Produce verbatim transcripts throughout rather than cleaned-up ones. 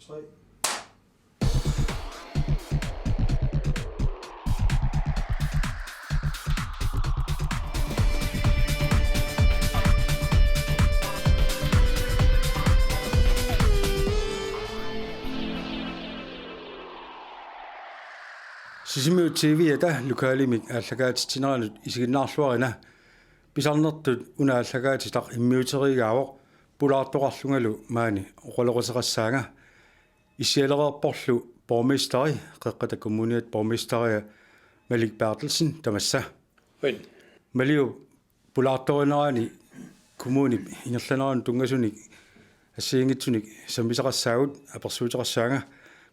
Tre. Sisimiut T V-ata lokalimik aallakaatitsineranut isiginnaarluarina. Pisarnertut una aallakaatitaq immiuteriigaavoq, pulaartoqarlungalu maani oqaloqateqassaanga. Issialereerporlu borgmesteri, Qeqqata Kommuniata borgmesteria Malik Berthelsen, tamassa. Qujan. Maliup pulaartorinerani kommunip ingerlanerani tunngasunik assigiinngitsunik sammisaqassaagut, apersuuteqassaanga.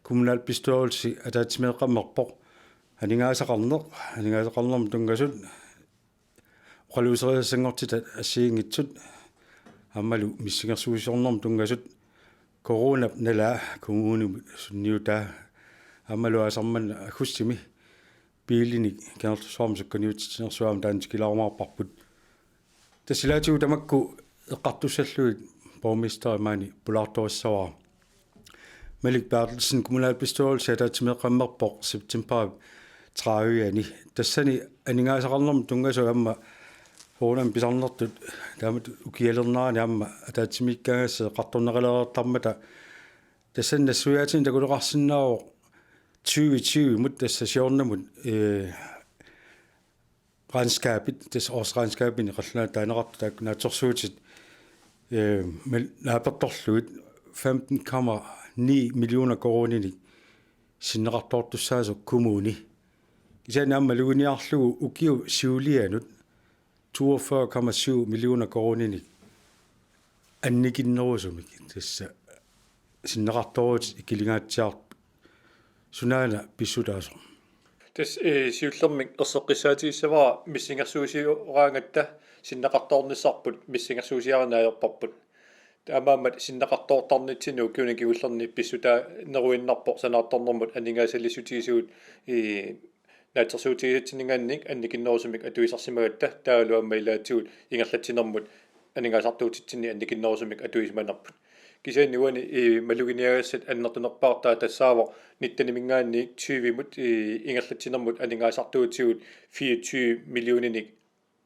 Kommunalbestyrelse ataatsimeeqqammerpoq, aningaasaqarneq, aningaasaqarnermut tunngasut, oqaluuseriassanngortitat assigiinngitsut, aammalu missingersuusiornermut tunngasut, coronap nalaa kommunimut sunniutaa, aammalu aasaq manna aggustimi biilinik Kangerlussuarmut sukkaniutitsinersuaq aamma taanna tikilaarumaarparput. Tassa ilaatigut tamakku eqqartussallugit borgmesteri maani pulaartorissavara. Malik Berthelsen, kommunalbestyrelse ataatsimeeqqammerpoq september tredive-ani. Tassani aningaasaqarnermut tunngasut aamma soorunami pisarnertut taamatut ukialernerani aamma ataatsimiikkaangassi eqqartorneqalereertarmata. Tassani nassuiaatinik takuneqarsinnaavoq tyve tyve-mut, tassa siornamut, ee, regnskabit, tassa årsregnskabini qallunaatut taaneqartut taakku naatsorsuutit, ee, mel-, naapertorlugit femten komma ni millioner koruuninik sinneqartoortussaasoq kommuni. Kisianni aamma maluginiarlugu ukiup siulianut toogfyrre komma syv millioner koruuninik annikinnerusumik tassa sinneqartoorutit ikilingaatsiarput. Sunaana pissutaasoq? Tassa, ee, siullermik erseqqissaatigissavara missingersuusioraangatta sinneqartoornissarput missingersuusiarineq ajorparput. Taamaammat sinneqartoortarnitsinni ukiuni kingullerni pissutaaneruinnarpoq sanaartornermut aningaasaliissutigisugut, ee, naatsorsuutigisatsinninngaanniit annikinnerusumik atuisarsimagatta, taavalu aamma ilaatigut ingerlatsinermut aningaasartuutitsinni annikinnerusumik atuisimanerput. Kisianni uani, ee, maluginiagassat annertunerpaartaat tassaavoq nitteniminngaanniit tyvemut, ee, ingerlatsinermut aningaasartuutigut fireogtyve millioninik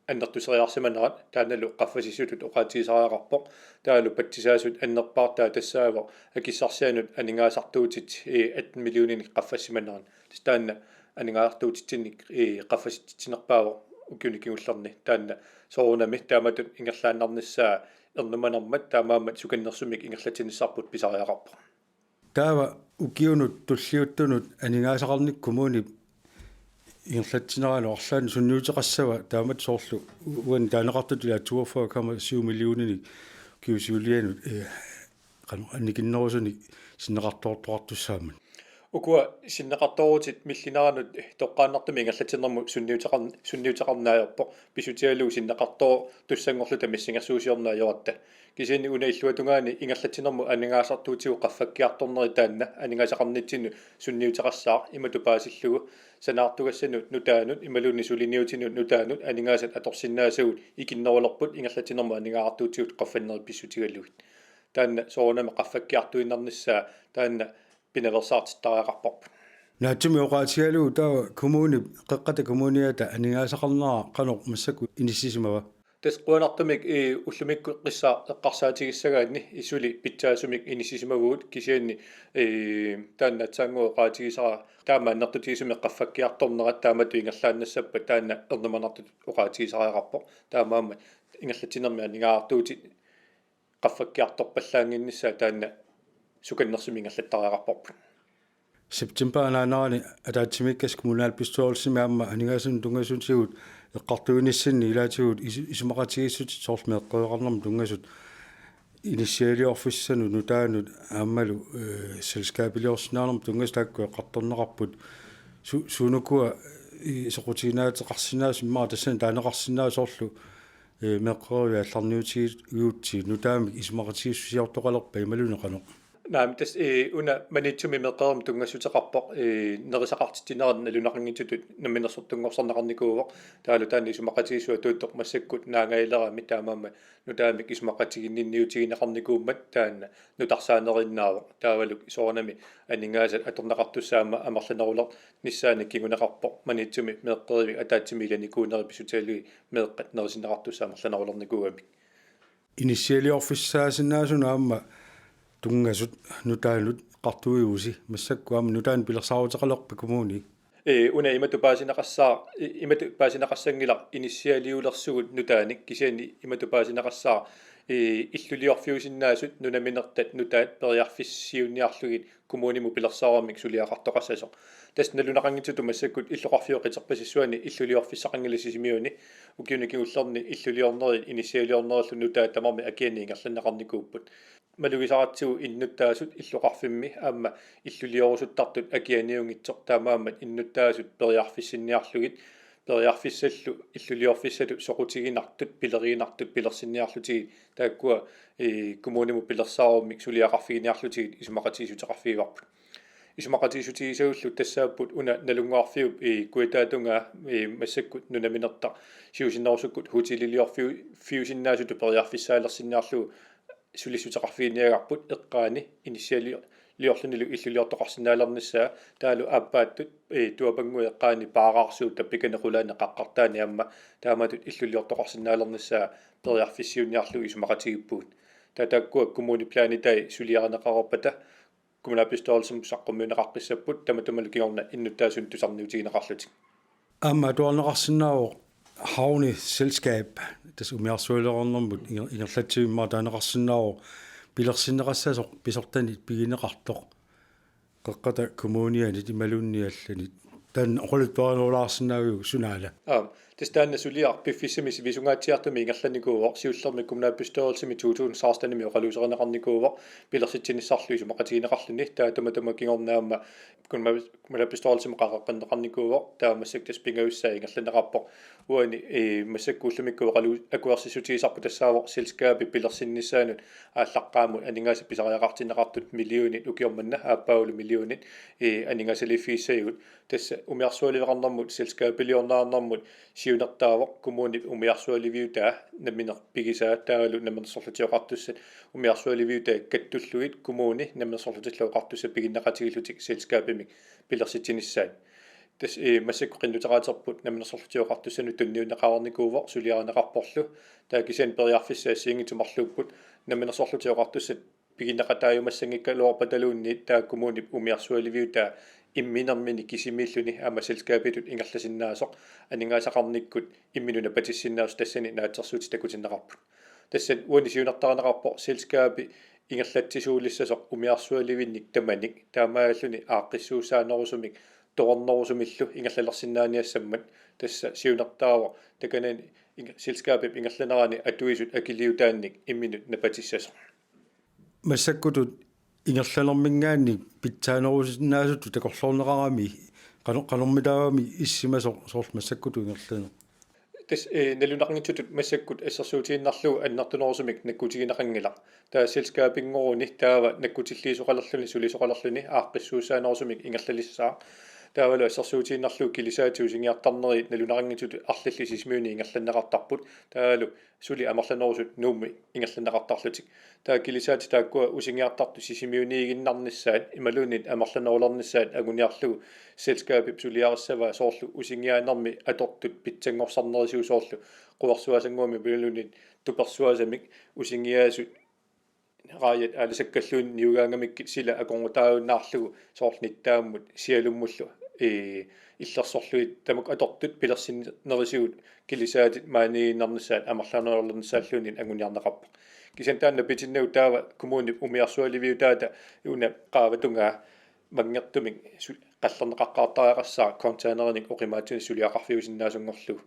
annertuseriarsimanerat, taannalu qaffasissutut oqaatigisariaqarpoq. Taavalu patsisaasut annerpaartaat tassaavoq akissarsianut aningaasartuutit, ee, atten millioninik qaffassimanerat. Tassa taanna aningaasartuutitsinnik, ee, qaffasitsitsinerpaavoq ukiuni kingullerni. Taanna soorunami taamatut ingerlaannarnissaa ernumanermat taamaammat sukannersumik ingerlatsinissarput pisariaqarpoq. Taava ukiunut tulliuttunut aningaasaqarnikkut kommunip ingerlatsinerani arlaannik sunniuteqassava taamatut, soorlu uani taaneqartutut ilaa toogfyrre komma syv millioninik ukiup siulianut, ee, qanoq annikinnerusunik sinneqartoortoqartussaammat? Ukua sinneqartoorutit millineranut toqqaannartumik ingerlatsinermut sunniuteqar-, sunniuteqarneq ajorpoq, pissutigalugu sinneqartoortussanngorluta missingersuusiorneq ajoratta. Kisianni una illuatungaani ingerlatsinermut aningaasartuutigut qaffakkiartorneri taanna aningaasaqarnitsinnut sunniuteqassaaq, imatut paasillugu sanaartugassanut nutaanut imaluunniit suliniutinut nutaanut aningaasat atorsinnaasagut ikinnerulerput ingerlatsinermut aningaasartuutigut qaffannerit pissutigalugit. Taanna soorunami qaffakkiartuinnarnissaa taanna pinaveersaartittariaqarparput. Naatsumik oqaatigalugu taava kommunip, Qeqqata Kommuniata aningaasaqarnera qanoq massakkut inissisimava? Tassa qujanartumik, ee, ullumikkut qissaaq eqqarsaatigissagaanni suli pitsaasumik inissisimavugut, kisianni, ee, taanna aatsaannguaq oqaatigisara taama annertutigisumik qaffakkiartornerat taamatut ingerlaannassappat taanna ernumanartutut oqaatigisariaqarpoq. Taamaammat ingerlatsinermi aningaasartuutit qaffakkiartorpallaannginnissaat taanna sukannersumik ingerlattariaqarparput. September naanerani ataatsimiikkassaq kommunalbestyrelsimi aamma aningaasanut tunngasuutigut eqqartuinissinni ilaatigut isu-, isumaqatigiissutit, soorlu meeqqeriveqarnermut tunngasut inissialiorfissanut nutaanut aammalu, ee, selskabiliorsinnaanermut tunngasut taakku eqqartorneqarput. Su-, suunukua, ee, soqutiginaateqarsinnaasut immaqa tassani taaneqarsinnaasut, soorlu, ee, meeqqerivik aallarniutigigutsigit nutaamik isumaqatigiissusiortoqalerpa imaluunniit qanoq? Naamik, tassa, ee, una Maniitsumi meeqqerivimmi tunngassuteqarpoq, ee, nerisaqartitsinerani nalunaqanngitsutut namminersortunngorsarneqarnikuuvoq, taavalu taanna isumaqatigiissut atuuttoq massakkut naangajalerami, taamaammat nutaamik isumaqatiginninniutigineqarnikuummat taanna nutarsaaneriinnaavoq, taavalu soorunami aningaasat atorneqartussaammat amerlanerulernissaannik kinguneqarpoq Maniitsumi meeqqerivik ataatsimi ilanikuuneri pissutigalugit meeqqat nerisinneqartussat amerlanerulernikuugamik. Inissialiorfissaasinnaasunut aamma tunngasut nutaanut qartuiusi, massakkut aamma nutaanik pilersaaruteqalerpa kommuni? Ee, una imatut paasineqassaaq, i-, imatut paasineqassanngilaq inissialiulersugut nutaanik, kisianni imatut paasineqassaaq, ee, illuliorfiusinnaasut nunaminertat nutaat periarfissiunniarlugit kommunimut pilersaarummik suliaqartoqassasoq. Tassa nalunaqanngitsutut massakkut illoqarfiup qiterpasissuani illuliorfissaqanngilaq Sisimiuni, ukiuni kingullerni illuliornerit inissialiornerillu nutaat tamarmik akianik ingerlanneqarnikuupput. Malugisaratsigu innuttaasut illoqarfimmi aamma illuliorusuttartut akianiunngitsoq, taamaammat innuttaasut periarfissinniarlugit, periarfissallu illuliorfissatut soqutiginartut, pileriginartut pilersinniarlutigit, taakkua, ee, kommunimut pilersaarummik suliaqarfiginiarlutigit isumaqatigiissuteqarfigivarput. Isumaqatigiissutigisagullu tassaapput una Nalunnguarfiup, ee, kujataatungaa, ee, massakkut nunaminertaq siusinnerusukkut hoteliliorfiu-, fiusinnaasutut periarfissaalersinniarlugu sulissuteqarfiginiagarput eqqaani inissiali-, liorlunilu illuliortoqarsinnaalernissaa, taavalu aappaattut, ee, tuapannguit eqqaani paaraarsuup tappikani qulaani qaqqartaani aamma taamatut illuliortoqarsinnaalernissaa periarfissiunniarlugu isumaqatigiippugut. Taava taakkua kommunip planitai suliarineqareerpata kommunalbestyrelsimut saqqummiunneqaqqissapput, tamatumalu kingorna innuttaasunut tusarniutigineqarlutik. Aamma atuarneqarsinnaavoq havneselskab, tassa umiarsualiveqarnermut inger-, ingerlatsivimmi taaneqarsinnaavoq pilersinneqassasoq pisortanit pigineqartoq Qeqqata Kommunianit imaluunniit allanit. Taanna oqaluttuarinerulaarsinnaaviuk sunaana? Aap, tassa taanna suliaq piffissami sivisuungaatsiartumi ingerlanikuuvoq, siullermik kommunalbestyrelsimi to tusind sekstenimi oqaluuserineqarnikuuvoq pilersitsinissarlu isumaqatigineqarluni, taava tamatuma kingorna aamma kommunal-, kommunalbestyrelsimi qaqeqqinneqarnikuuvoq, taava massakkut tassa pingajussaa ingerlanneqarpoq. Uani, ee, massakkut ullumikkut oqalu-, akuersissutigisarput tassaavoq selskabip pilersinnissaanut aallaqqaammut aningaasat pisariaqartinneqartut millionit, ukioq manna aappaagulu millionit, ee, aningaasaliiffigissagigut. Tassa umiarsualiveqarnermut, selskabiliorneqarnermut siunertaavoq kommunip umiarsualiviutaa nammineq pigisaa, taavalu Namminersorlutik Oqartussat umiarsualiviutai kattullugit kommuni Namminersorlutillu Oqartussat piginneqatigiillutik selskabimik pilersitsinissaat. Tassa, ee, massakkut qinnuteqaaterput Namminersorlutik Oqartussanut tunniunneqareernikuuvoq suliarineqarporlu. Taava kisianni periarfissat assigiinngitsut marluupput. Namminersorlutik Oqartussat piginneqataajumassanngikkaluarpataluunniit taava kommunip umiarsualiviutaa imminermini kisimiilluni aamma selskabitut ingerlasinnaasoq aningaasaqarnikkut imminut napatissinnaasoq tassani naatsorsuutit takutinneqarput. Tassani uani siunertarineqarpoq selskabi ingerlatsisuulissasoq umiarsualivinnik tamanik, taamaalilluni aaqqissuussaanerusumik toornerusumillu ingerlalersinnaaniassammat. Tassa siunertaavoq takanani inge-, selskabip ingerlanerani atuisut akiliutaannik imminut napatissasoq. Massakkutut ingerlanermiingaanniit pitsaanerusinnaasutut takorloorneqarami qano-, qanormitaava issimasoq soorlu massakkutut ingerlaneq? Tassa, ee, nalunaqanngitsutut massakkut assersuutigiinnarlugu annertunerusumik nakkutigineqanngilaq. Taava selskabinngoruni taava nakkutilliisoqalerluni sulisoqalerluni aaqqissuussaanerusumik ingerlalissaaq. Taavalu assersuutigiinnarlugu kilisaatit usiniartarnerit nalunaqanngitsutut arlallit Sisimiuni ingerlanneqartarput. Taavalu suli amerlanerusut Nuummi ingerlanneqartarlutik. Taava kilisaatit taakkua usiniartartut Sisimiuniiginnarnissaat imaluunniit amerlanerulernissaat anguniarlugu selskabip suliarissavaa soorlu usiniaanermi atortut pitsanngorsarnerisigut soorlu quersuaasannguamik imaluunniit tupersuaasamik usiniaasut raajat aalisakkalluunniit niugaangamikkit sila akornutaajunnaarlugu soorlu nittaammut sialummullu, ee, illersorlugit tamakku atortut pilersinnerisigut kilisaatit maaniiginnarnissaat amerlanerulernissaat anguniarneqarpoq. Kisianni taanna napatinnagu taava kommunip umiarsualiviutaata una qaavatungaa manngertumik su-, qallerneqaqqaartariaqassaaq containerimik oqimaatsunik suliaqarfiusinnaasunngorlugu.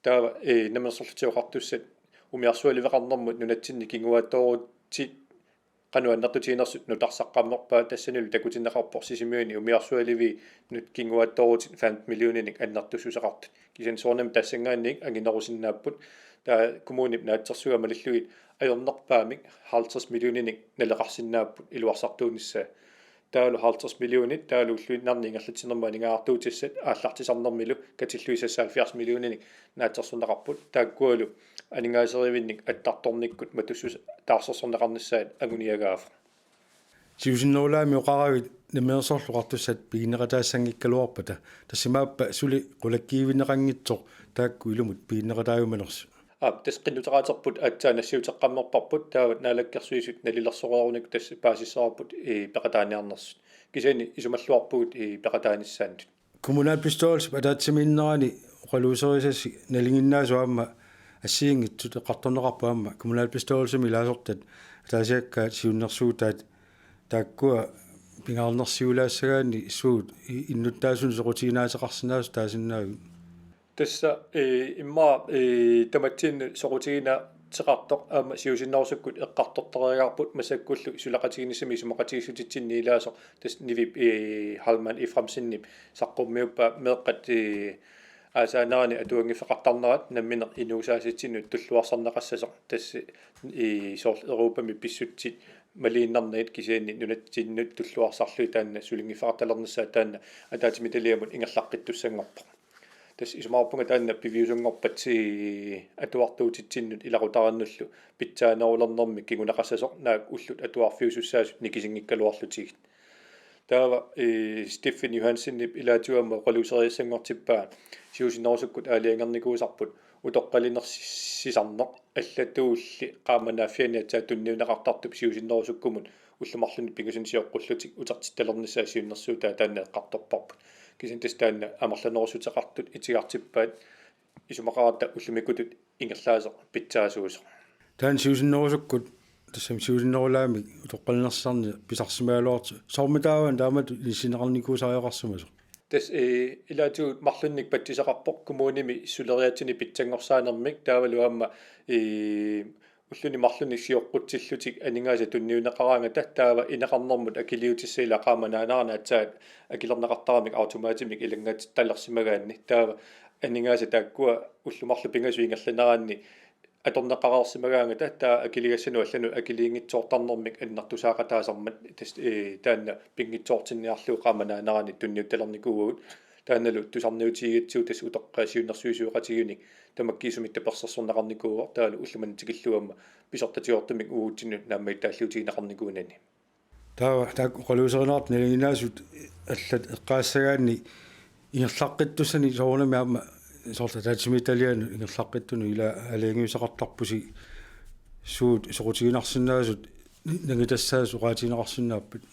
Taava, ee, Namminersorlutik Oqartussat umiarsualiveqarnermut nunatsinni kinguaattoorutit qanoq annertutiginersut nutarsaqqammerpaat, tassanilu takutinneqarpoq Sisimiuni umiarsualiviit nunat kinguaattoorutit femten millioninik annertussuseqartut. Kisianni soorunami tassanngaanniit anginerusinnaapput. Taava kommunip naatsorsugaa malillugit ajornerpaamik halvtreds millioninik naleqarsinnaapput iluarsartuunissaa. Taavalu halvtreds millionit taavalu ulluinnarni ingerlatsinermut aningaasartuutissat aallartisarnermilu katillugu seksoghalvfjerds millioninik naatsorsorneqarput. Taakkualu aningaaserivinnik attartornikkut matussuseq taarsersorneqarnissaat anguniagaavoq. Siusinnerulaamik oqaravit Namminersorlutik Oqartussat piginneqataassanngikkaluarpata, tassa imaappa suli qulakkiivinneqanngitsoq taakku ilumut piginneqataajumanersut? Aap, tassa qinnuteqaaterput aatsaat nassiuteqqammerparput, taava Naalakkersuisut nalilersoreerunik tassa paasissavarput, ii, peqataaniarnersut. Kisianni isumalluarpugut, ii, peqataanissaannut. Kommunalbestyrelsip ataatsimiinnerani oqaluuserisassi nalinginnaasut aamma assigiinngitsut eqqartorneqarput aamma kommunalbestyrelsimi ilaasortat ataasiakkaat siunnersuutaat taakkua pingaarnersiulaassagaanni suut i-, innuttaasunut soqutiginaateqarsinnaasut taasinnaavit? Tassa, ee, immaqa, ee, tamatsinnut soqutiginaateqartoq aamma siusinnerusukkut eqqartortariaqarput massakkullu suleqatigiinnissamik isumaqatigiissutitsinni ilaasoq tassa Nivip, ee, Heilmann Efraimsenip saqqummiuppaa meeqqat, ee, aasaanerani atuanngiffeqartarnerat nammineq inuusaasitsinnut tulluarsarneqassasoq tassa, ee, soorlu Europami pissutsit maliinnarnagit kisianni nunatsinnut tulluarsarlugit taanna sulinngiffeqartalernissaa taanna ataatsimiititaliamut ingerlaqqittussanngorpoq. Tassa isumaqarpunga taanna piviusunngorpat atuartuutitsinnut ilaqutariinnullu pitsaanerulernermik kinguneqassasoq naak ullut atuarfiusussaasut nikisinngikkaluarlutigit. Taava, ee, Steffen Johansenip ilaatigut aamma oqaluuseriassanngortippaa siusinnerusukkut aalajangernikuusarput utoqqalinersisarneq allatuulli qaammanaaffiani aatsaat tunniunneqartartup siusinnerusukkumut ullut marluk pingasut sioqqullutik utertittalernissaa siunnersuutaat taanna eqqartorparput. Kisianni tassa taanna amerlanerussuteqartut itigartippaat isumaqaratta ullumikkutut ingerlaasoq pitsaasuusoq. Taanna siusinnerusukkut tassami siusinnerulaamik utoqqalinersinerni pisarsimagaluartoq soormitaava taamatut inissinneqarnikuusariaqarsimasoq? Tassa, ee, ilaatigut marlunnik patsiseqarpoq kommunimi suleriaatsinik pitsanngorsaanermik taavalu aamma, ee, ulluni marlunni sioqqutsillutik aningaasat tunniunneqaraangata taava ineqarnermut akiliutissaq ilaa qaammanaaneranik aatsaat akilerneqartaramik automatimik ilanngaatittalersimagaanni taava aningaasat taakkua ullut marluk pingasut ingerlaneranni atorneqareersimagaangata taava akiligassanut allanut akiliinngitsoortarnermik annertusaaqataasarmat tassa, ee, taanna pinngitsoortinniarlugu qaammanaaneranik tunniuttalernikuuagut. Taannalu tusarniutigigatsigu tassa utoqqaat siunnersuisoqatigiinnik tamakkiisumik tapersersorneqarnikuuvoq taavalu ulloq manna tikillugu aamma pisortatigoortumik uagutsinnut naammagittaalliutigineqarnikuunani. Taava taakku oqaluuserineqartut nalinginnaasut allat eqqaassagaanni ingerlaqqittussanik soorunami aamma soorlu ataatsimiititalianut ingerlaqqittunut ilaa aalajangiussaqartarpusi suut soqutiginarsinnaasut nangitassaasut oqaatigineqarsinnaappat?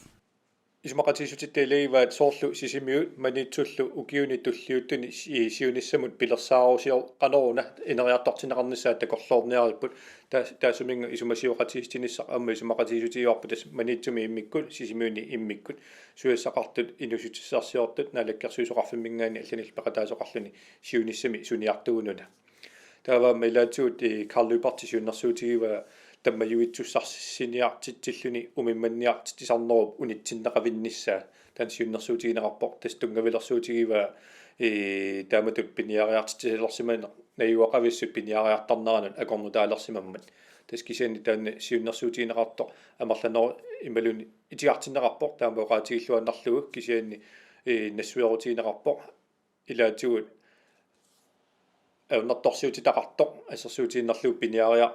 Isumaqatigiissutitta ilagivaat soorlu Sisimiut Maniitsullu ukiuni tulliuttuni si-, siunissamut pilersaarusioq qanoruna ineriartortinneqarnissaa takorloorniaripput. Taas-, taassuminnga isumasioqatigiissutinissaq aamma isumaqatigiissutigivarput tassa Maniitsumi immikkut, Sisimiuni immikkut. Susassaqartut inuussutissarsiortut Naalakkersuisoqarfimminngaanniit allanillu peqataasoqarluni siunissami suniartugununa. Taava aamma ilaatigut, ee, Karl Lyberth siunnersuutigivaa tammajuitsussarsiniartitsilluni umimmanniartitsisarnerup unitsinneqavinnissaa. Taanna siunnersuutigineqarpoq tassa tunngavilersuutigivaa, ee, taamatut piniariartitsisalersimaneq najugaqavissut piniariartarneranut akornutaalersimammat. Tassa kisianni taanna siunnersuutigineqartoq amerlaneru-, imaluunniit itigartinneqarpoq taama oqaatigilluinnarlugu kisianni, ee, nassuerutigineqarpoq ilaatigut ajornartorsiutitaqartoq assersuutigiinnarlugu piniaria-,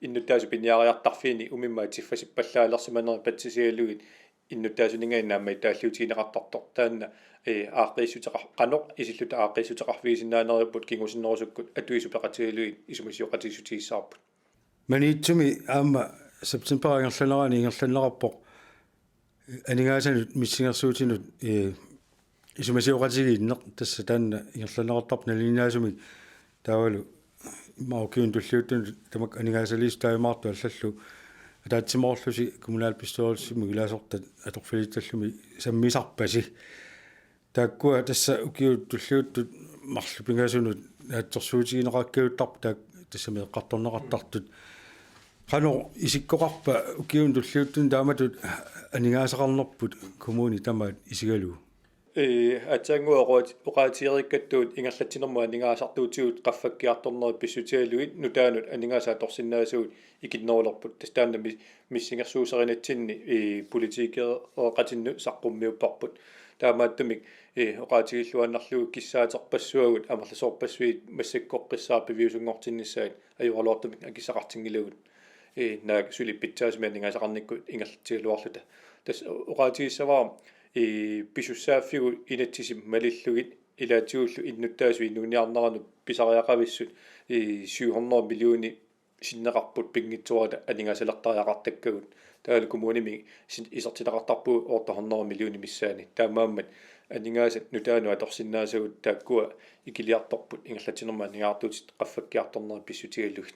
innuttaasut piniariartarfiini umimmaat tiffasippallaalersimanerat patsisigalugit innuttaasuninngaanniit naammagittaalliutigineqartartoq taanna, ee, aaqqiissuteqar-, qanoq isilluta aaqqiissuteqarfigisinnaaneripput kingusinnerusukkut atuisut peqatigalugit isumasioqatigiissutigissavarput. Maniitsumi aamma september ingerlanerani ingerlanneqarpoq aningaasanut missingersuutinut, ee, isumasioqatigiinneq tassa taanna ingerlanneqartarpoq nalinginnaasumik taavalu immaqa ukiuni tulliuttuni tamakku aningaasaliisut taajumaartut allallu ataatsimoorlusi kommunalbestyrelsimut ilaasortat atorfilittallumi sammisarpasi. Taakkua tassa ukiut tulliuttut marluk pingasunut naatsorsuutigineqakkiuttarput taak-, tassami eqqartorneqartartut. Qanoq isikkoqarpa ukiuni tulliuttuni taamatut aningaasaqarnerput kommuni tamaat isigalugu? Ee, aatsaannguaq oqaat-, oqaatigereerikkattut ingerlatsinermut aningaasartuutigut qaffakkiartornerit pissutigalugit nutaanut aningaasat atorsinnaasavut ikinnerulerput. Tassa taanna mi-, missingersuuserinatsinni, ee, politikereqatinnut saqqummiupparput. Taamaattumik, ee, oqaatigilluinnarlugu kissaaterpassuagut amerlasoorpassuit massakkorpiaq piviusunngortinnissaat ajoraluartumik akissaqartinngilagut. Ee, naak suli pitsaasumik aningaasaqarnikkut ingerlatsigaluarluta. Tassa oqaatigissavara, ee, pisussaaffigut inatsisit malillugit ilaatigullu innuttaasut inuuniarneranut pisariaqavissut, ee, syv hundrede millioner sinneqarput pinngitsoorata aningaasalertariaqartakkagut. Taavalu kommunimi sin-, isertitaqartarpugut otte hundrede millioner missaani. Taamaammat aningaasat nutaanut atorsinnaasagut taakkua ikiliartorput ingerlatsinermut aningaasartuutit qaffakkiartornerit pissutigalugit.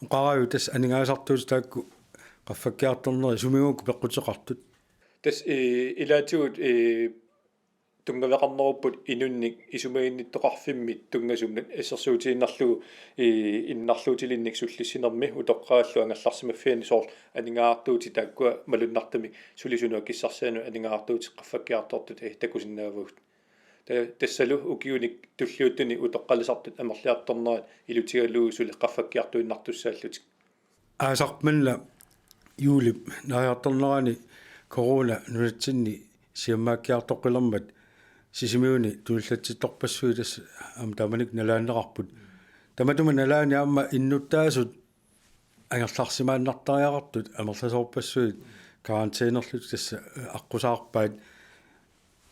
Oqaraajuk tassa aningaasartuutit taakku qaffakkiartornerit suminngaanniit peqquteqartut? Tassa, ee, ilaatigut, ee, tunngaveqarnerupput inunnik isumaginnittoqarfimmi tunngasumut assersuutigiinnarlugu, ee, innarluutilinnik sullissinermi utoqqaallu angerlarsimaffianni soorlu aningaasartuutit taakkua malunnartumik sulisunut akissarsianut aningaasartuutit qaffakkiartortut, ee, takusinnaavagut. Ta-, tassalu ukiuni tulliuttuni utoqqalisartut amerliartornerat ilutigalugu suli qaffakkiartuinnartussaallutik. Aasaq manna juulip naajartornerani corona nunatsinni siammaakkiartoqqilermat Sisimiuni tunillatsittorpassuit tassa aamma taamanikkut nalaanneqarput. Tamatuma nalaani aamma innuttaasut angerlarsimaannartariaqartut amerlasoorpassuit karantænerlutik tassa aqqusaarpaat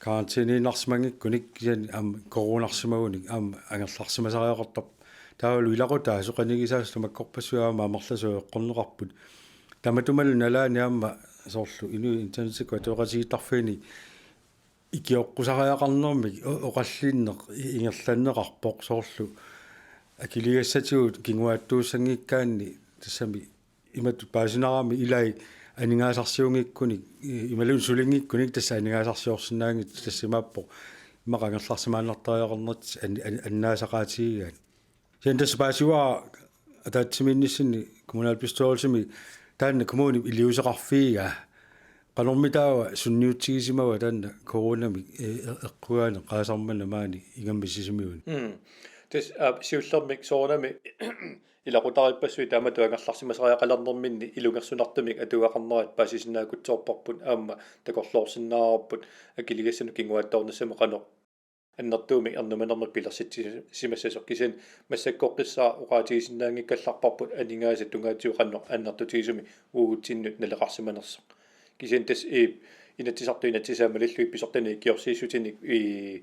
karantæniinnarsimanngikkunik kisianni aamma coronarsimagunik aamma angerlarsimasariaqartarput. Taavalu ilaquttat soqutigisaat tamakkorpassuit aamma amerlasuut eqqorneqarput. Tamatumalu nalaani aamma soorlu inuit internetikkut atoqatigiittarfiini ikioqqusariaqarnermik o-, oqallinneq i-, ingerlanneqarpoq soorlu akiligassatigut kinguaattuussanngikkaanni tassami imatut paasinarami ilai aningaasarsiunngikkunik i-, imaluunniit sulinngikkunik tassa aningaasarsiorsinnaanngitsut tassa imaappoq immaqa angerlarsimaannartariaqarnerit an-, an-, annaasaqaatigigaat. Kisianni tassa paasivara ataatsimiinnissinni kommunalbestyrelsimi taanna kommunip iliuuseqarfigigaa. Qanormitaava sunniutigisimava taanna coronamik, ee, e-, eqqugaani qaasarmanna maani ingammik Sisimiuni? Mm. Tassa, aa, siullermik soorunami ilaqutariippassuit taamatut angerlarsimasariaqalernerminni ilungersunartumik atugaqarnerat paasisinnaakutsoorparput aamma takorloorsinnaavarput akiligassanut kinguaattoornissamut qanoq annertuumik ernumanermik pilersitsisimassasoq, kisianni massakkorpiaq oqaatigisinnaanngikkallarparput aningaasat tungaatigut qanoq annertutigisumik uagutsinnut naleqarsimanersoq. Kisianni tassa, ee, Inatsisartut inatsisaat malillugit pisortanit ikiorsiissutinik, ee,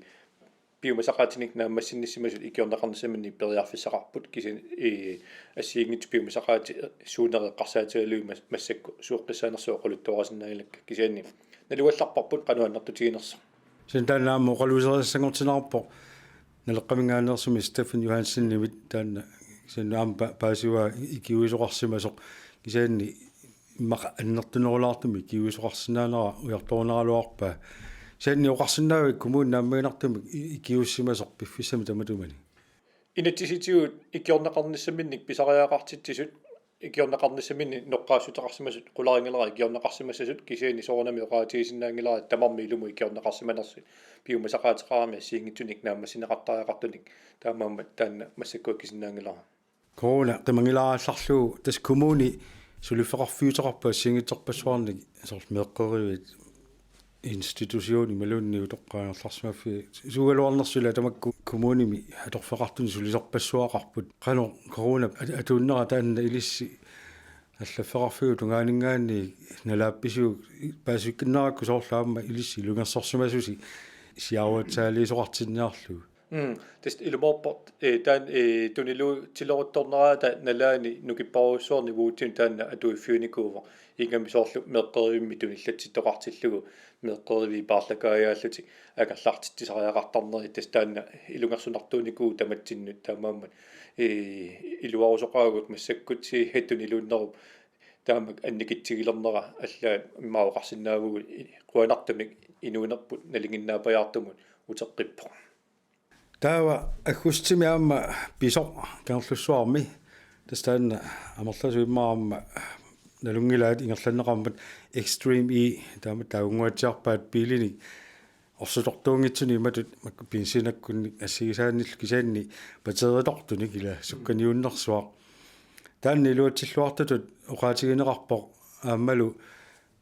piumasaqaatinik naammassinnissimasut ikiorneqarnissaminnik periarfissaqarput, kisianni, ee, assigiinngitsut piumasaqaatit suunerit eqqarsaatigalugit mas-, massakkut sueqqissaanersoq oqaluttuarisinnaanngilakka, kisianni nalugallarparput qanoq annertutiginersoq. Kisianni taanna aamma oqaluuserisassanngortinneqarpoq Naleqqaminngaanneersumit Steffen Johansenimit taanna kisianni aamma pa-, paasivaa ikiuisoqarsimasoq kisianni immaqa annertunerulaartumik ikiuisoqarsinnaanera ujartorunaraluarpaa. Kisianni oqarsinnaavik kommunip naammaginartumik i-, ikiuussimasoq piffissami tamatumani? Inatsisitigut ikiorneqarnissaminnik pisariaqartitsisut ikiorneqarnissaminnik noqqaassuteqarsimasut, qularinngilara ikiorneqarsimassasut, kisianni soorunami oqaatigisinnaanngilara tamarmik ilumut ikiorneqarsimanersut piumasaqaateqarami assigiinngitsunik naammassineqartariaqartunik, taamaammat taanna massakkut akisinnaanngilara. Corona qimanngilaarallarlugu tassa kommuni suliffeqarfiuteqarpoq assigiinngitsorpassuarnik soorlu meeqqerivit institution imaluunniit utoqqaat angerlarsimaffiat suugaluarnersut ila tamakku kommunimi atorfeqartunik sulisorpassuaqarput. Qanoq corona at-, atuunnera taanna ilissi allaffeqarfiup tungaaninngaanniit nalaappisiuk, paasivikkunnarakku soorlu aamma ilissi ilungersorsimasusi siaruatsaaliisoqartinniarlugu? Mm, tassa ilumoorpoq, ee, taanna, ee, tunilu-, tuniluutileruttornerata nalaani nukipparujussuarni uagutsinnut taanna atuiffiunikuuvoq. Ingammik soorlu meeqqerivimmik tunillatsittoqartillugu meeqqeriviit paarlakaajaallutik angerlartitsisariaqartarneri, tassa taanna ilungersunartuunikuuvoq tamatsinnut, taamaammat, ee, iluarusoqaagut massakkut sihat tuniluunnerup taamak annikitsigilernera allaat immaqa oqarsinnaavugut, i-, qujanartumik inuunerput nalinginnaapajaartumut uteqqippoq. Taava aggustimi aamma pisoq Kangerlussuarmi, tassa taanna amerlasuut immaqa aamma nalunngilaat ingerlanneqarmat Extreme E, taama taagunnguatsiarpaat biilinik orsutortuunngitsunik imatut mak-, benzinakkunnik assigisaannillu kisianni batteritortunik ila sukkaniunnersuaq. Taanna iluatsilluartutut oqaatigineqarpoq aammalu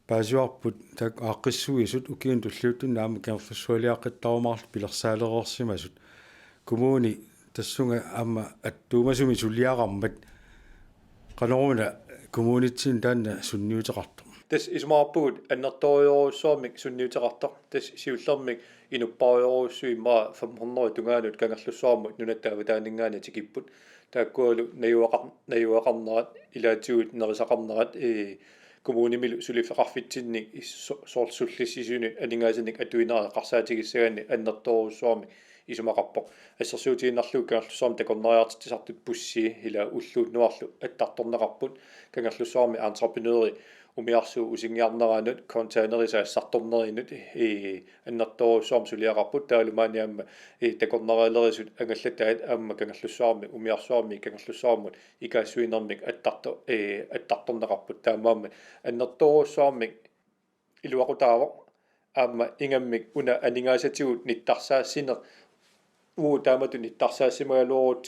paasivarput taakku aaqqissuisut ukiuni tulliuttuni aamma Kangerlussualiaqqittarumaarlutik pilersaalereersimasut. Kommuni tassunga aamma attuumasumik suliaqarmat qanoruna kommunitsinni taanna sunniuteqartoq? Tassa isumaqarpugut annertoorujussuarmik sunniuteqartoq. Tassa siullermik inupparujussuit immaqa fem hundrede tungaanut Kangerlussuarmut nunatta avataaninngaanniit tikipput. Taakkualu najugaqar-, najugaqarnerat, ilaatigut nerisaqarnerat, ee, kommunimilu suliffeqarfitsinnik is-, so-, soorlu sullissisunut aningaasanik atuinerat eqqarsaatigissagaanni annertoorujussuarmik isumaqarpoq. Assersuutigiinnarlugu Kangerlussuarmi takornariartitsisartut bussi ila ulluunnuarlu attartorneqarput. Kangerlussuarmi entreprenøri umiarsuup usingiarneranut, containerit saasartornerinut, ee, annertoorujussuarmik suliaqarput, taavalu maani aamma, ee, takornarialerisut angallataat aamma Kangerlussuarmi, umiarsuarmi, Kangerlussuarmut ikaassuinermik attarto-, ee, attartorneqarput, taamaammat annertoorujussuarmik iluaqutaavoq, aamma ingammik una aningaasatigut nittarsaassineq, uagut taamatut nittarsaassimagalugit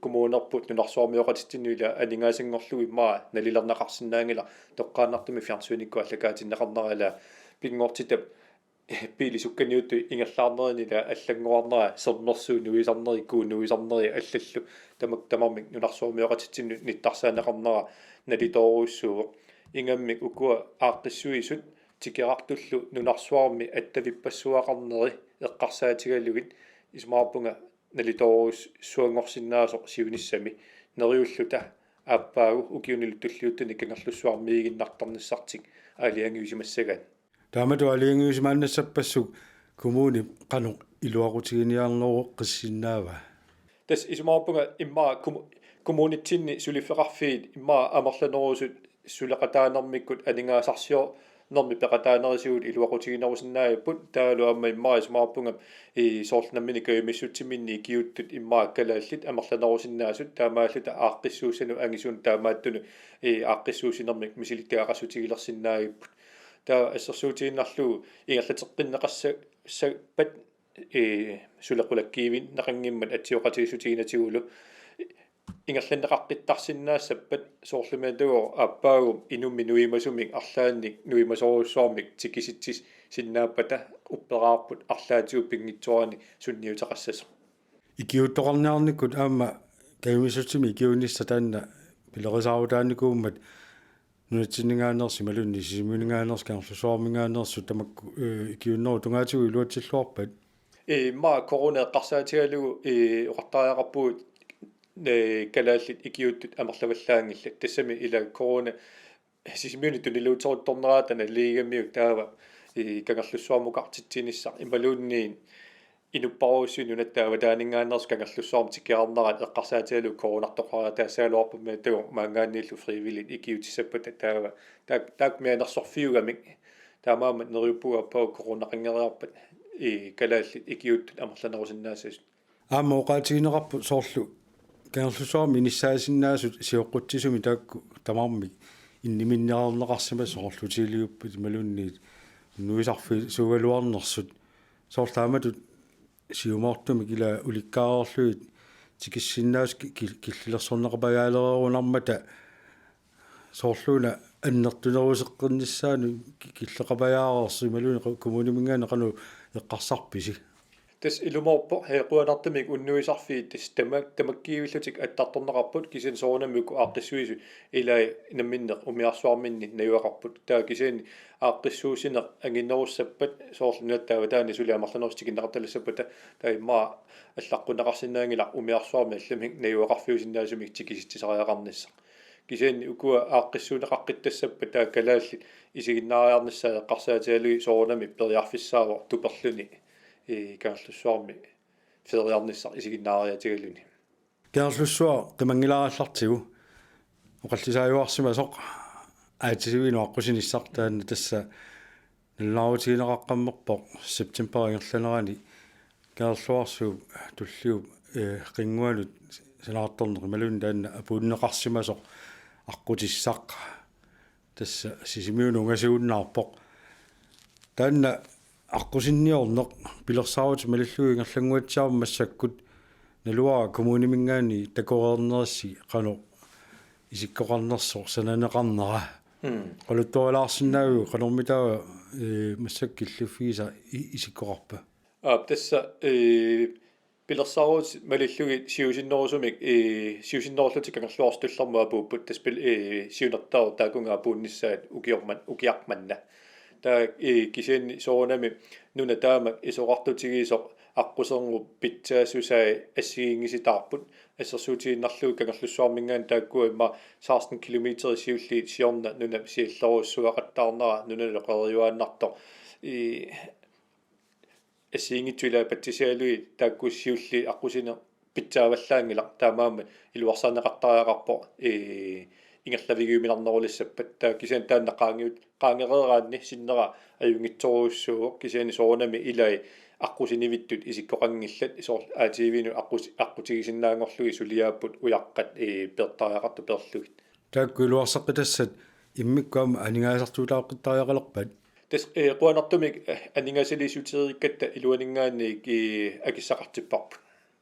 kommunerput nunarsuarmioqatitsinnut ila aningaasanngorlugu immaqa nalilerneqarsinnaanngilaq, toqqaannartumik fjernsynikkut aallakaatinneqarnera ila pinngortitap biilit sukkaniuttut ingerlaarnerini ila allanngorarnera, sermersuut nuisarneri, kuut nuisarneri allallu, tamak-, tamarmik nunarsuarmioqatitsinnut nittarsaaneqarnera nalitoorujussuuvoq. Ingammik ukua aaqqissuisut tikerartullu nunarsuarmi attavippassuaqarneri eqqarsaatigalugit isumaqarpunga nalitoorujussuanngorsinnaasoq siunissami, neriulluta aappaagu ukiunilu tulliuttuni Kangerlussuarmiiginnartarnissartik aalajangiusimassagaat. Taamatut aalajangiusimaannassappassuit kommunip qanoq iluaqutiginiarneroqqissinnaava? Tassa isumaqarpunga immaqa kommu-, kommunitsinni suliffeqarfiit immaqa amerlanerusut suleqataanermikkut aningaasarsiornermi peqataanerisigut iluaqutiginerusinnaagipput, taavalu aamma immaqa isumaqarpunga, ee, soorlu nammineq kajumissutsiminni ikiuuttut immaqa kalaallit amerlanerusinnaasut, taamaalluta aaqqissuussanut angisuunut taamaattunut, ee, aaqqissuussinermik misilittagaqassutigilersinnaagipput. Taava assersuutigiinnarlugu ingerlateqqinneqassa-, sappat, ee, sulequlakkiivinneqanngimmat atsioqatigiissutiginnatigulu ingerlanneqaqqittarsinnaassappat, soorlumiittuuvoq aappaagu inummik nuimasumik arlaannik nuimasorujussuarmik tikisitsissinnaappata upperaarput arlaatigut pinngitsoorani sunniuteqassasoq. Ikiuuttoqarniarnikkut aamma kajumissutsimi ikiuunissaq taanna pilerisaarutaanikuummat nunatsinninngaanneersut imaluunniit Sisimiuninngaanneersut Kangerlussuarminngaanneersut tamakku, ee, ikiuunnerup tungaatigut iluatsilluarpat? Ee, immaqa corona eqqarsaatigalugu, ee, oqartariaqarpugut, ee, kalaallit ikiuuttut amerlavallaanngillat. Tassami ila corona Sisimiuni tuniluuteruttornerata naligiigamiuk taava, ee, Kangerlussuarmukartitsinissaq imaluunniit inupparujussuit nunatta avataaninngaanneersut Kangerlussuarmut tikerarnerat eqqarsaatigalugu coronartoqariataassagaluarpammiittuuvoq, maanngaanniillu frivilligt ikiuutissappata taava. Taak-, taakku mianersorfiugamik, taamaammat neriuppugut aappaagu coronaqanngeriarpat, ee, kalaallit ikiuuttut amerlanerusinnaassasut. Aamma oqaatigineqarpoq soorlu Kangerlussuarmi inissaasinnaasut sioqqutsisumik taakku tamarmik inniminniarneqarsimasut, soorlu hoteliuppat imaluunniit nuisarfisuugaluarnersut. Soorlu taamatut siumoortumik ila ulikkaareerlugit tikissinnaasut ki-, ki-, killilersorneqapajaalereerunarmata, soorluuna annertuneruseqqinnissaanut ki-, killeqapajaareersoq imaluunniit qa-, kommuniminngaanniit qanoq eqqarsarpisi? Tassa ilumoorpoq, ee, qujanartumik unnuisarfiit tassa tama-, tamakkiivillutik attartorneqarput, kisianni soorunami uku aaqqissuisut ilai namminneq umiarsuarminni najugaqarput. Taava kisianni aaqqissuussineq anginerussappat, soorlu nunatta avataani suli amerlanerusoq tikinneqartalassappata, taava immaqa allaqqunneqarsinnaanngilaq umiarsuarmi allamik najugaqarfiusinnaasumik tikisitsisariaqarnissaq. Kisianni ukua aaqqissuunneqaqqittassappat taava kalaallit isiginnaariarnissaat eqqarsaatigalugit soorunami periarfissaavoq tuperluni, ee, Kangerlussuarmi feriarnissaq isiginnaariatigaluni. Kangerlussuaq qimanngilaarallartigu oqallisaajuarsimasoq aatsitivinut aqqusinissaq taanna tassa nalunaarutigineqaqqammerpoq september ingerlanerani Kangerluarsuup tulliup, ee, qinnguanut sanaartorneq imaluunniit taanna apuunneqarsimasoq aqqutissaq tassa Sisimiunut ungasiunnaarpoq. Taanna aqqusinniorneq pilersaarutit malillugit ingerlannguatsiarmat massakkut naluara kommuniminngaanniit takoreernerissi qanoq isikkoqarnersoq sananeqarnera. Mm. Oqaluttuarilaarsinnaaviuk qanormitaava, ee, massakkut killiffigisat i-, isikkoqarpa? Aap, tassa, ee, pilersaarutit malillugit siusinnerusumik, ee, siusinnerullutik Kangerluarsuk Tullermut apuupput, tassa pil-, ee, siunertaavoq taakkununnga apuunnissaat ukiorman-, ukiaq manna. Taava, ee, kisianni soorunami nuna taamak isorartutigisoq aqqusinerup pitsaassusai assigiinngisitaarput, assersuutigiinnarlugu Kangerlussuarminngaanniit taakkua immaqa seksten kilometer siulliit siorna nunap siallerujussuaqattaarnera nunallu qeriuaannartoq. Ee, assigiinngitsut ilaat patsisigalugit taakku siulliit aqqusineq pitsaavallaanngilaq, taamaammat iluarsaanneqartariaqarpoq, ee, ingerlavigiuminarnerulissappata. Taava kisianni taanna qaangiut-, qaangereeraanni sinnera ajunngitsorujussuuvoq, kisianni soorunami ilai aqqusinivittut isikkoqanngillat, soorlu A T V-nut aqqus-, aqqutigisinnaanngorlugit suliaapput ujaqqat, ee, peertariaqartut peerlugit. Taakku iluarsaqitassat immikkut aamma aningaasartuutaaqqitariaqalerpat? Tassa, ee, qujanartumik, ee, aningaasaliissuteerikkatta iluaninngaanniit, ee, akissaqartipparput.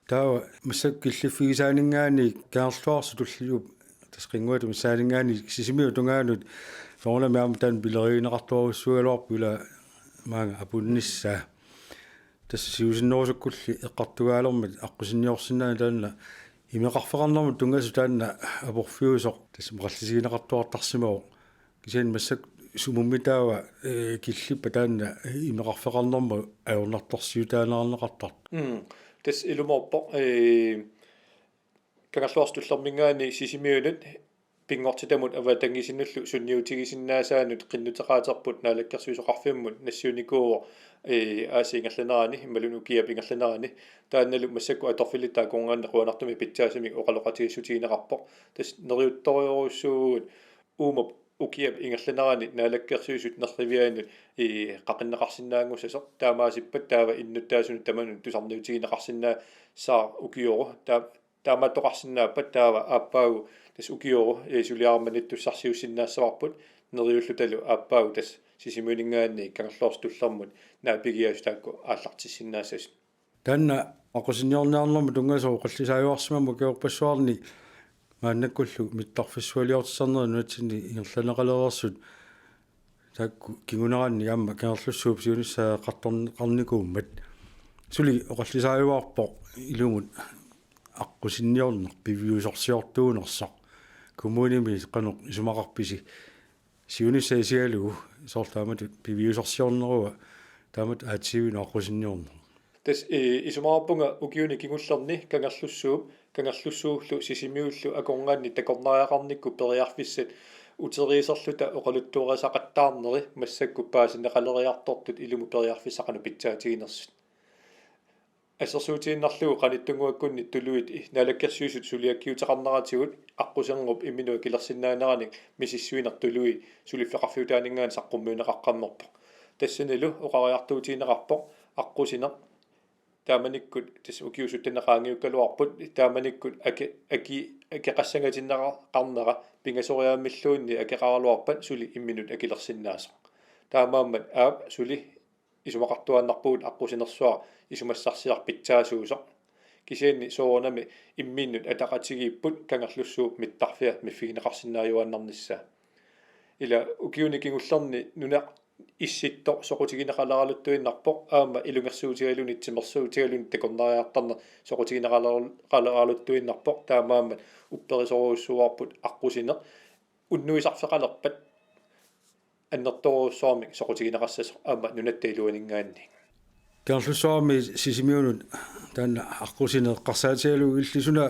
Taava massakkut killiffigisaaninngaanniit Kangerluarsuk Tulliup, tassa qinnguata missaaninngaanniit Sisimiut tungaanut soorunami aamma taanna pilerigineqartorujussuugaluarpoq, ila maanga apuunnissaa. Tassa siusinnerusukkulli eqqartugaalermat aqqusinniorsinnaaneq taanna imeqarfeqarnermut tunngasoq taanna aporfiusoq tassa oqallisigineqartuartarsimavoq. Kisianni massakkut sumummi taava, ee, killippat taanna imeqarfeqarnermut ajornartorsiutaaneqartartoq? Mm. Tassa ilumoorpoq, ee, Kangerluarsuk Tullerminngaanniit Sisimiunut pinngortitamut avatangiisinullu sunniutigisinnaasaanut qinnuteqaaterput naalakkersuisoqarfimmut nassiunnikuuvoq, ee, aasiit ingerlaneranni imaluunniit ukiap ingerlaneranni. Taannalu massakkut atorfillit taakkunanngaanniit qujanartumik pitsaasumik oqaloqatigiissutigineqarpoq. Tassa neriuttorujussuuvugut uuma ukiap ingerlanerani naalakkersuisut nerrivianut, ee, qaqinneqarsinnaanngussasoq, taamaasippat taava innuttaasunut tamanut tusarniutigineqarsinnaassaaq ukioru. Taa-, taamaattoqarsinnaappat taava aappaagu tassa ukioru, ee, suliarammanittussarsiussinnaassavarput, neriullutalu aappaagu tassa Sisimiuninngaanniit Kangerluarsuk Tullermut naapigiaasut taakku aallartissinnaassasut. Taanna aqqusinniorniarnermut tunngasoq oqallisaajuarsimammat ukiorpassuarni maannakkullu mittarfissualiortissarnerit nunatsinni ingerlanneqalereersut taakku kinguneranni aamma Kangerlussuup siunissaq eqqartorneqarnikuummat. Suli oqallisaajuarpoq ilumut aqqusinniorneq piviusorsiortuunersoq. Kommunimi qanoq isumaqarpisi siunissaq isigalugu, soorlu taamatut piviusorsiornerua taamatut A T V-nut aqqusinniorneq? Tassa, ee, isumaqarpunga ukiuni kingullerni Kangerlussuup, Kangerlussuullu Sisimiullu akornanni takornariaqarnikkut periarfissat uteriiserluta oqaluttuarisaqattaarneri massakkut paasineqaleriartortut ilumut periarfissat qanoq pitsaatiginersut. Assersuutigiinnarlugu qanittunnguakkunni tuluit naalakkersuisut suliakkiuteqarneratigut aqqusinerup imminut akilersinnaaneranik misissuineq tului suliffeqarfiutaaninngaanniit saqqummiunneqaqqammerpoq. Tassanilu oqariartuutigineqarpoq aqqusineq taamanikkut, tassa ukiut suttanneq qaangiukkaluarput, taamanikkut ake-, ake-, akeqassangatinneqarnera pingasoriaammilluunniit akeqaraluarpat suli imminut akilersinnaasoq. Taamaammat aap suli isumaqartuaannarpugut aqqusinersuaq isumassarsiaq pitsaasuusoq. Kisianni soorunami imminnut ataqatigiipput Kangerlussuup mittarfia miffigineqarsinnaajuaannarnissaa. Ila ukiuni kingullerni nunap issittoq soqutigineqalaaluttuinnarpoq, aamma ilungersuutigaluni timersuutigaluni takornariartarneq soqutigineqalaalu-, qalaaluttuinnarpoq, taamaammat upperisorujussuuarput aqqusineq unnuisarfeqalerpat annertoorujussuarmik soqutigineqassasoq aamma nunatta iluaninngaanniit. Kangerlussuarmi Sisimiunut taanna aqqusineq eqqarsaatigalugu illit suna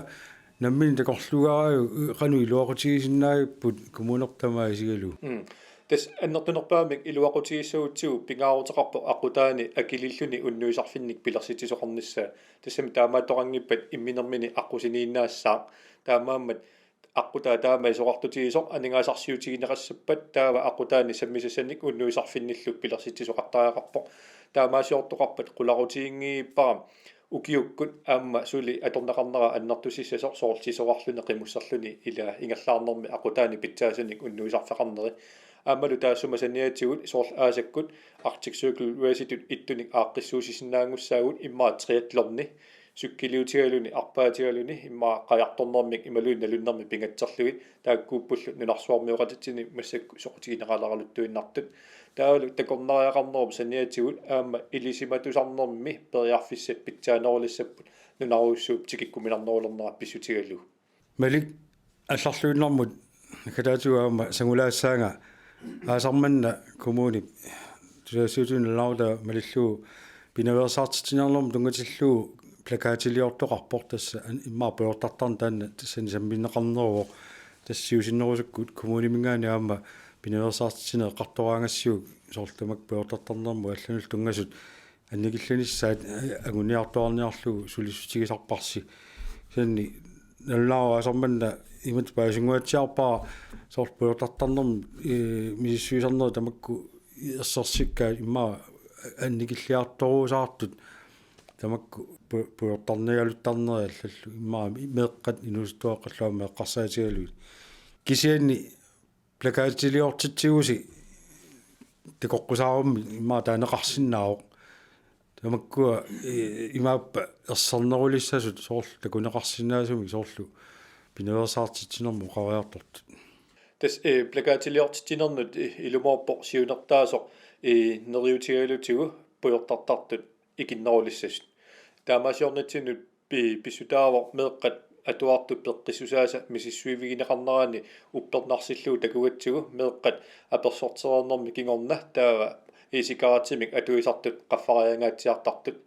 nammineq takorluugaajuk, qanoq iluaqutigisinnaavippat kommunertut tamaat isigalugu? Mm. Tassa annertunerpaamik iluaqutigissagutsigu pingaaruteqarpoq aqqutaani akiliilluni unnuisarfinnik pilersitsisoqarnissaa. Tassami taamaattoqanngippat imminermini aqqusiniinnaassaaq. Taamaammat aqqutaa taama isorartutigisoq aningaasarsiutigineqassappat taava aqqutaani sammisassanik unnuisarfinnillu pilersitsisoqartariaqarpoq. Taamaasiortoqarpat qulaqutiginngilara ukiukkut aamma suli atorneqarnera annertusissasoq, soorlu sisorarluni qimusserluni ila ingerlaarnermi aqqutaani pitsaasunik unnuisarfeqarneri. Aammalu taassuma saniatigut soorlu aasakkut Arctic Circle Race-itut ittunik aaqqissuussisinnaanngussaagut, immaqa triathloni, cykkeliutigaluni, arpaatigaluni, immaqa qajartornermik imaluunniit nalunnermik pingatserlugit, taakkuuppullu nunarsuarmioqatitsinnit massakkut soqutigineqaleraluttuinnartut. Taavalu takornariaqarnerup saniatigut aamma ilisimatusarnermi periarfissat pitsaanerulissapput nunarujussuup tikikkuminarnerulernera pissutigalugu. Malik, allarluinnarmut naggataatigut aamma sangulaassaanga aasaq manna kommunip tusagassiuutini nalunaarutami malillugu pinaveersaartitsinermut tunngatillugu plakatiliortoqarpoq, tassa an-, immaqa pujortartarneq taanna tassani sammineqarneruvoq. Tassa siusinnerusukkut kommuniminngaanniit aamma pinaveersaartitsineq eqqartoraangassiuk, soorlu tamakku pujortartarnermut allanullu tunngasut annikillinissaat anguniartuarniarlugu sulissutigisarparsi. Kisianni nalunaarut aasaq manna imatut paasinnguatsiarpara, soorlu pujortartarnermut, ee, misissuisarnerit tamakku ersersikkaat immaqa annikilliartoruusaartut, tamakku pu-, pujortarniaraluttarnerit allallu, immaqa meeqqat inuusuttuaqqallu aamma eqqarsaatigalugit. Kisianni plakatiliortitsigusi takoqqusaarummi immaqa taaneqarsinnaavoq. Tamakkua, ee, imaappa ersernerulissasut soorlu takuneqarsinnaasumik soorlu pinaveersaartitsinermut oqariartortut? Tassa, ee, plakatiliortitsinernut, ee, ilumoorpoq siunertaasoq, ee, neriuutigalutigu pujortartartut ikinnerulissasut. Taamaasiornitsinnut pi-, pissutaavoq meeqqat atuartut peqqissusaasa misissuivigineqarneranni uppernarsillugu takugatsigu, meeqqat apersortereernermi kingorna taava e-cigarettimik atuisartut qaffariangaatsiartartut.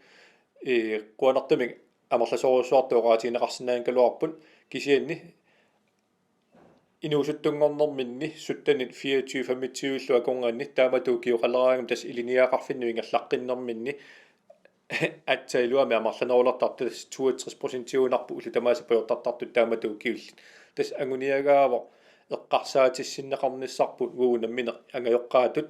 Ee, qujanartumik amerlasoorujussuartut oqaatigineqarsinnaanngikkaluarput, kisianni inuusuttunngornerminni syttenit fireogtyve femogtyve-llu akornanni taamatut ukioqaleraangami, tassa ilinniagaqarfinnut ingerlaqqinnerminni aatsaat iluamik amerlanerulertartut, tassa toogtres procentiugunarpoq ullut tamaasa pujortartartut taamatut ukiullit. Tassa anguniagaavoq eqqarsaatissinneqarnissarput uagut nammineq angajoqqaatut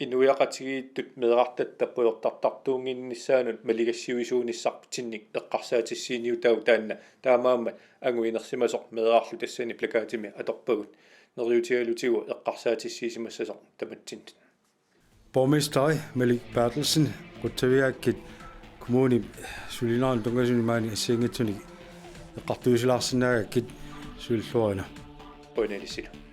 inuiaqatigiittut meerartatta pujortartartuunnginnissaanut maligassiuisuunissarputsinnik eqqarsaatissiiniutaavoq taanna. Taamaammat angut inersimasoq meerarlu tassani plakatimi atorpagut: Neriuutigalutigu eqqarsaatissiisimassasoq tamatsinnut. Borgmesteri Malik Berthelsen, qutsavigaakkit kommunip sulinerani tunngasuni maani assigiinngitsunik eqqartuisilaarsinnaagakkit, sulilluarina. Qujanaq ilissilu.